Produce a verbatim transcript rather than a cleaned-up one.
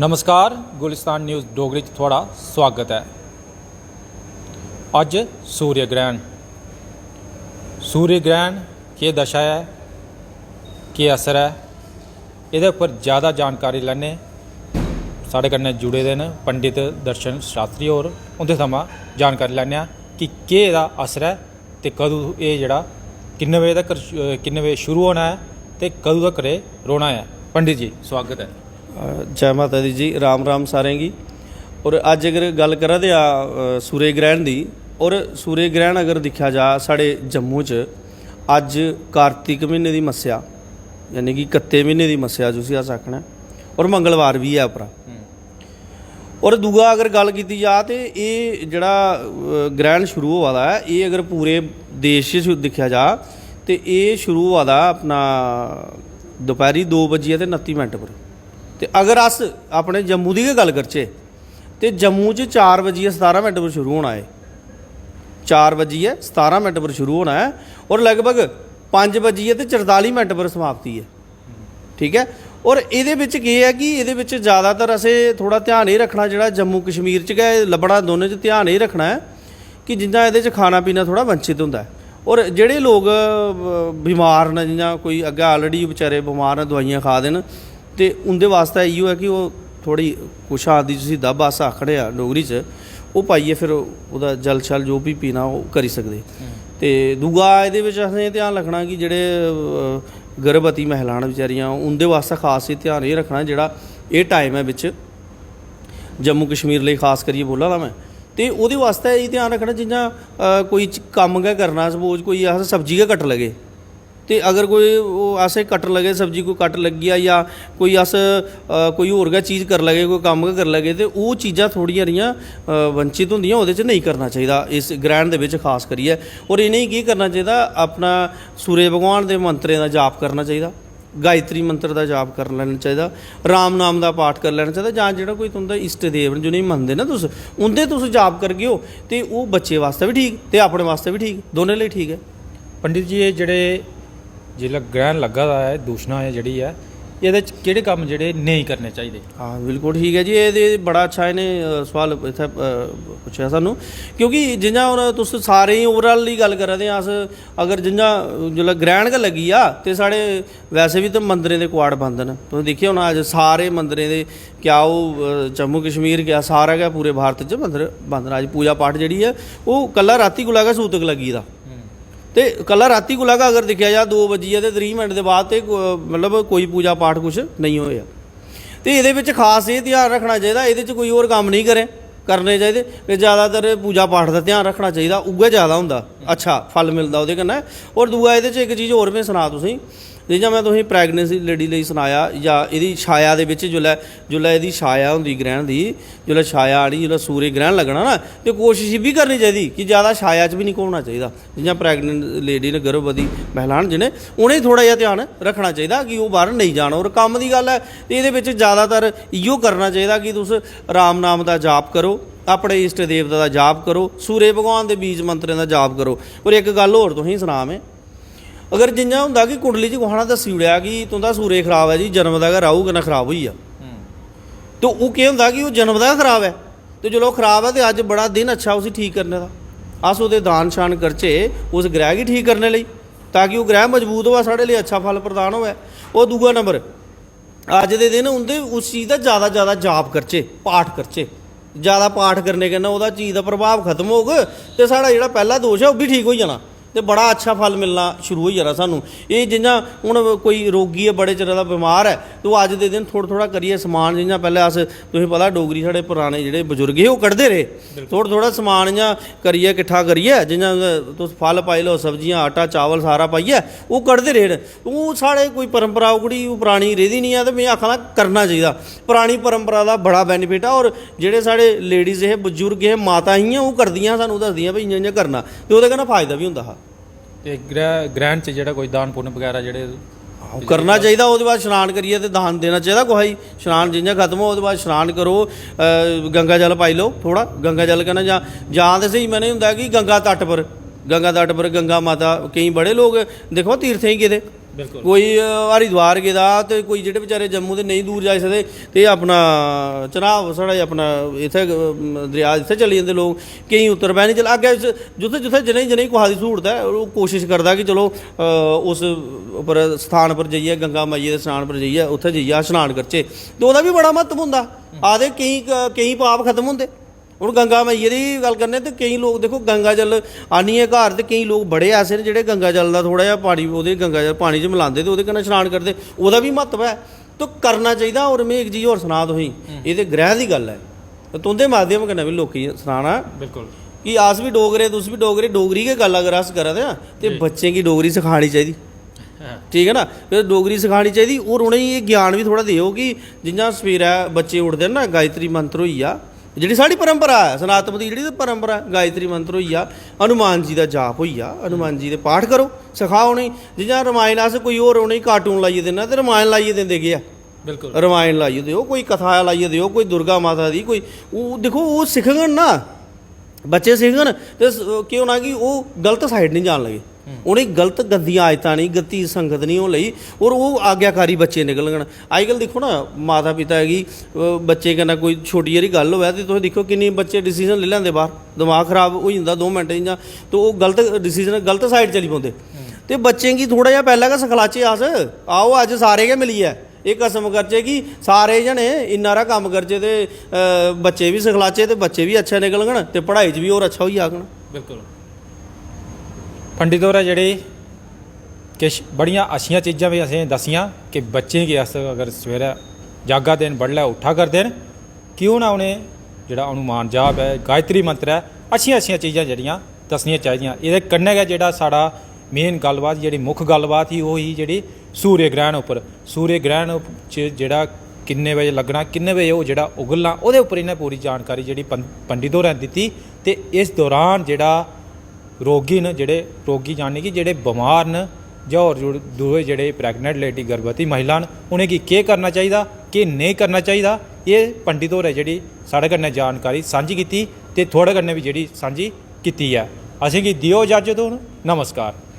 नमस्कार, गुलिस्तान न्यूज़ डोगरी च थुआढ़ा सुआगत ऐ। अज्ज सूर्य ग्रैह्ण। सूर्य ग्रैह्ण केह् दशा ऐ, केह् असर ऐ, एह्दे उप्पर ज़्यादा जानकारी लैने। साढ़े कन्नै जुड़े दे न पंडित दर्शन शास्त्री होर, उं'दे थमां जानकारी लैने आं कि केह् एह्दा असर ऐ ते कदूं एह् जेह्ड़ा किन्ने बजे तक्कर, किन्ने बजे शुरू होना ऐ ते कदूं तक्कर एह् रौह्ना ऐ। पंडित जी, सुआगत ऐ। अ, जै माता दी जी, राम राम सारें गी। और अज्ज अगर गल्ल करा दे आ, अ, सूर्य ग्रैह्ण दी, और सूर्य ग्रैह्ण अगर दिक्खेआ जा साढ़े जम्मू च, अज्ज कार्तिक म्हीने दी मस्सेआ, यानी कि कत्ते म्हीने दी मस्सेआ जिसी अस आखने, और मंगलवार बी ऐ उप्परा। और दूआ अगर गल्ल कीती जा ते एह् जेह्ड़ा, अ, ग्रैह्ण शुरू होआ दा ऐ, एह् अगर पूरे देश च दिक्खेआ जा ते एह् शुरू होआ दा अपना दपैह्री दो बज्जियै ते नत्ती मिंट पर। ते अगर अस अपने जम्मू दी गै गल्ल करचै ते जम्मू च चार बज्जियै सतारां मिंट पर शुरू होना ऐ, चार बज्जियै सतारां मिंट पर शुरू होना ऐ और लगभग पंज बज्जियै ते चरताली मिंट पर समाप्ति ऐ। ठीक ऐ, और एह्दे बिच केह् ऐ कि एह्दे बिच ज़्यादातर असें थोह्ड़ा ध्यान एह् रक्खना, जेह्ड़ा जम्मू कश्मीर च गै लब्भना, दोनें च ध्यान एह् रक्खना ऐ कि जि'यां एह्दे च खाना पीना थोह्ड़ा वंचित होंदा ऐ। और जेह्ड़े लोक, अ, बमार न, जि'यां कोई अग्गें already बेचारे बमार न, दवाइयां खा दे न, ते उं'दे बास्तै इ'यो ऐ कि ओह् थोह्ड़ी कुछ आदि जिसी दब्ब अस आखने आं डोगरी च, ओह् पाइयै फिर ओह्दा जल शल जो बी पीना ओह् करी सकदे। ते दूआ एह्दे बिच असें ध्यान रक्खना कि जेह्ड़े, अ, गर्भवती महिलां न बेचारियां, उं'दे बास्तै खास एह् ध्यान एह् रक्खना जेह्ड़ा एह् टाइम ऐ बिच जम्मू कश्मीर लेई खास करियै बोला दा में, ते ओह्दे बास्तै एह् ध्यान रक्खना जि'यां, अ, कोई च-, कम्म गै करना, suppose कोई अस सब्जी गै कट्ट लगे, ते अगर कोई ओह् असें कट्ट लगे, सब्जी कोई कट्ट लग्गी जा, जां कोई अस, अ, कोई होर गै चीज़ करी लगे, कोई कम्म गै करी लगे, ते ओह् चीज़ां थोह्ड़ियां हारियां, अ, वंचित होंदियां, ओह्दे च नेईं करना चाहिदा इस ग्रैह्ण दे बिच खास करियै। और इ'नेंगी केह् करना चाहिदा, अपना सूर्य भगवान दे मंत्रें दा जाप करना चाहिदा, गायत्री मंत्र दा जाप करी लैना चाहिदा, राम नाम दा पाठ करी लैना चाहिदा, जां जेह्ड़ा कोई तुं'दा इष्ट देव न जि'नेंगी मनदे ना तुस, उं'दे तुस जाप करगे ओ ते ओह् बच्चे बास्तै बी ठीक ते अपने बास्तै बी ठीक, दोनें लेई ठीक ऐ। पंडित जी, एह् जेह्ड़े जिसलै ग्रैह्ण लग्गा दा ऐ, दूषणा ऐ जेह्ड़ी ऐ, एह्दे च केह्ड़े कम्म जेह्ड़े नेईं करने चाहिदे? हां, बिल्कुल ठीक ऐ जी। एह् ते बड़ा अच्छा इ'नें, अ, सोआल इत्थै, अ, पुच्छेआ सानूं, क्योंकि जि'यां हून तुस सारें गी overall दी गल्ल करा दे आं अस, अगर जि'यां जिसलै ग्रैह्ण गै लग्गी जा ते साढ़े वैसे बी ते मंदरें दे कुआड़ बंद न। तुसें दिक्खेआ होना अज्ज सारे मंदरें दे, क्या ओह्, अ, जम्मू कश्मीर क्या, सारा गै पूरे भारत च मंदर बंद न। अज्ज पूजा पाठ जेह्ड़ी ऐ ओह् कल्ला रातीं कोला गै सूतक लग्गी दा। ते कल्ला रातीं कोला गै अगर दिक्खेआ जा दो बज्जियै ते त्रीह् मिंट दे बाद ते को-, मतलब कोई पूजा पाठ कुछ नेईं होएआ। ते एह्दे बिच खास एह् ध्यान रक्खना चाहिदा, एह्दे च कोई होर कम्म नेईं करें, करने चाहिदे। ते ज़्यादातर पूजा पाठ दा ध्यान रक्खना चाहिदा, उ'ऐ ज़्यादा होंदा, अच्छा फल मिलदा ओह्दे कन्नै। होर दूआ एह्दे च इक चीज़ होर में सनां तुसेंगी, जि'यां में तुसेंगी प्रेगनेंसी लेडी लेई सनाया, जां एह्दी छाया दे बिच जिसलै, जिसलै एह्दी छाया होंदी ग्रैह्ण दी, जिसलै छाया आनी, जिसलै सूर्य ग्रैह्ण लग्गना ना, ते कोशश इब्बी करनी चाहिदी कि ज़्यादा छाया च बी निं घूमना चाहिदा। जि'यां प्रेगनेंट लेडी न, गर्भवती महिला न जि'नें, उ'नेंगी थोह्ड़ा जेहा ध्यान रक्खना चाहिदा कि ओह् बाह्र नेईं जान। होर कम्म दी गल्ल ऐ ते एह्दे बिच ज़्यादातर इ'यो करना चाहिदा कि तुस राम नाम दा जाप करो, अपने इष्ट देवता दा जाप करो, सूर्य भगवान दे बीज मंत्रें दा जाप करो। होर इक गल्ल होर तुसेंगी सनां में, अगर जि'यां होंदा कि कुंडली च कुसै ने दस्सी ओड़ेआ कि तुं'दा सूर्य खराब ऐ जी, जन्म दा गै राहु कन्नै खराब होई गेआ, ते ओह् केह् होंदा कि ओह् जन्म दा गै खराब ऐ, ते चलो खराब ऐ ते अज्ज बड़ा दिन अच्छा उसी ठीक करने दा, अस ओह्दे दान शान करचै उस ग्रह गी ठीक करने लेई, ताकि ओह् ग्रह मजबूत होऐ, साढ़े लेई अच्छा फल प्रदान होऐ। ओह् दूआ नंबर, अज्ज दे दिन उं'दे उस चीज़ दा ज़्यादा ज़्यादा जाप करचै, पाठ करचै। ज़्यादा पाठ करने कन्नै ओह्दा चीज़ दा प्रभाव खत्म होग ते साढ़ा जेह्ड़ा पैह्ला दोश ऐ ओह् बी ठीक होई जाना ते बड़ा अच्छा फल मिलना शुरू होई जाना सानूं। एह् जि'यां हून कोई रोगी ऐ, बड़े चिरै दा बमार ऐ, ते ओह् अज्ज दे दिन थोह्ड़ा थोह्ड़ा करियै समान, जि'यां पैह्लें अस, तुसें पता डोगरी साढ़े पराने जेह्ड़े बजुर्ग हे ओह् कड्ढदे रेह्, थोह्ड़ा थोह्ड़ा समान इ'यां करियै किट्ठा करियै, जि'यां तुस फल पाई लैओ, सब्जियां, आटा, चावल सारा पाइयै ओह् कड्ढदे रेह् न। ओह् साढ़े कोई परंपरा ओह्कड़ी ओह् परानी रेह्दी निं ऐ, ते में आखा ना करना चाहिदा। परानी परंपरा दा बड़ा benefit ऐ। और जेह्ड़े साढ़े लेडीज हे, बजुर्ग हे, माता हियां, ओह् करदियां हियां, सानूं दसदियां भाई इ'यां इ'यां करना, ते ओह्दे कन्नै फायदा बी होंदा हा। ते ग्रह ग्रैह्ण च जेह्ड़ा कोई दान पुन्न बगैरा जेह्ड़े ओह् करना चाहिदा। ओह्दे बाद शनान करियै ते दान देना चाहिदा कुसै गी। शनान जि'यां खत्म हो, ओह्दे बाद शनान करो, अ, गंगा जल पाई लैओ थोह्ड़ा, गंगा जल कन्नै जां, जां ते स्हेई मैंने होंदा कि गंगा तट पर, गंगा तट पर गंगा माता, केईं बड़े लोक दिक्खो तीर्थें गी गेदे, बिल्कुल। कोई अ, हरिद्वार गेदा ते कोई जेह्ड़े बेचारे जम्मू दे नेईं दूर जाई सकदे, ते अपना चनाब साढ़ा अपना इत्थै, अ, दरेआ इत्थै चली जंदे लोक। केईं उत्तर बहनी चल अग्गें इस- जित्थै जित्थै जिनें जिनें कुसै दी स्हूलत ऐ, ओह् कोशिश करदा कि चलो अ, उस उप्पर स्थान पर जाइयै, गंगा माइये दे स्थान पर जाइयै, उत्थै जाइयै अस स्नान करचै, ते ओह्दा बी बड़ा म्हत्तव होंदा। आखदे केईं केईं पाप खत्म होंदे। हून गंगा मैया दी गल्ल करने ते केईं लोक दिक्खो गंगा जल आनियै घर, ते केईं लोक बड़े ऐसे न जेह्ड़े गंगा जल दा थोह्ड़ा जेहा पानी, ओह्दे गंगा जल पानी च मलांदे ते ओह्दे कन्नै स्नान करदे। ओह्दा बी म्हत्तव ऐ। तो करना चाहिदा। और में इक चीज होर सनां तुसेंगी, एह् ते ग्रह दी गल्ल ऐ, ते तुं'दे माध्यम कन्नै बी लोकें गी सनाना बिल्कुल। कि अस बी डोगरे, तुस बी डोगरे, डोगरी गै गल्ल अगर अस करा दे आं ते जी। बच्चें गी डोगरी सखानी चाहिदी। हां। ठीक है ना? ते डोगरी सखानी चाहिदी। और उ'नेंगी एह् ज्ञान बी थोह्ड़ा देओ कि जि'यां सवेरै बच्चे उठदे न ना, गायत्री मंत्र होई गेआ, जेह्ड़ी साढ़ी परंपरा ऐ, सनातन दी जेह्ड़ी परंपरा ऐ, गायत्री मंत्र होई गेआ, हनुमान जी दा जाप होई गेआ, हनुमान जी दे पाठ करो, सखाओ उ'नेंगी। जि'यां रमायण अस कोई होर उ'नेंगी कार्टून लाइयै दिन्ना ते रमायण लाइयै दिंदे केह् ऐ? बिल्कुल। रमायण लाइयै देओ, कोई कथा लाइयै देओ, कोई दुर्गा माता दी, कोई ओह् दिक्खो, ओह् सिखङन ना, बच्चे सिखङन ते स- केह् होना कि ओह् गलत साइड निं जान लगे। उ'नेंगी गलत गंदियां आदतां निं, गलती संगत निं होन लगी, और ओह् आज्ञाकारी बच्चे निकलङन। अजकल दिक्खो ना, माता पिता गी अ, बच्चे कन्नै कोई छोटी हारी गल्ल होऐ ते तुस दिक्खो किन्ने बच्चे डिसीजन लेई लैंदे बाहर, दमाग खराब होई जंदा दो मिंट इ'यां, ते ओह् गलत डिसीजन, गलत साइड चली पौंदे। ते बच्चें गी थोह्ड़ा जेहा पैह्लें गै सखलाचै अस, आओ अज्ज सारे गै मिलियै एह् कसम करचै कि सारे जने इन्ना हारा कम्म करचै ते अ, बच्चे बी सखलाचै ते बच्चे बी अच्छे निकलङन ते पढ़ाई च बी होर अच्छा होई जाङन। बिल्कुल। पंडित होरें जेह्ड़ी किश बड़ियां अच्छियां चीजां बी असें दस्सियां कि बच्चें गी अस अगर सवेरै जागा दे न, बडलै उट्ठा करदे न, क्यों ना उ'नें जेह्ड़ा हनुमान जाप ऐ, गायत्री मंत्र ऐ, अच्छियां अच्छियां चीजां जेह्ड़ियां दस्सनियां चाहिदियां। एह्दे कन्नै गै जेह्ड़ा साढ़ा मेन गल्लबात, जेह्ड़ी मुक्ख गल्लबात ही, ओह् ही जेह्ड़ी सूर्य ग्रैह्ण उप्पर। सूर्य ग्रैह्ण च जेह्ड़ा किन्ने बजे लग्गना, किन्ने बजे ओह् जेह्ड़ा उगलना, ओह्दे उप्पर इ'नें पूरी जानकारी जेह्ड़ी पं-, पंडित होरें दित्ती। ते इस दौरान जेह्ड़ा रोगी न, जेह्ड़े रोगी यानी कि जेह्ड़े बमार न जां होर जुड़-, दूए जेह्ड़े प्रैगनेंट लेडी, गर्भवती महिला न, उ'नेंगी केह् करना चाहिदा, केह् नेईं करना चाहिदा, एह् पंडित होरें जेह्ड़ी साढ़े कन्नै जानकारी सांझी कीती ते थुआढ़े कन्नै बी जेह्ड़ी सांझी कीती ऐ। असेंगी देओ इजाजत हून। नमस्कार।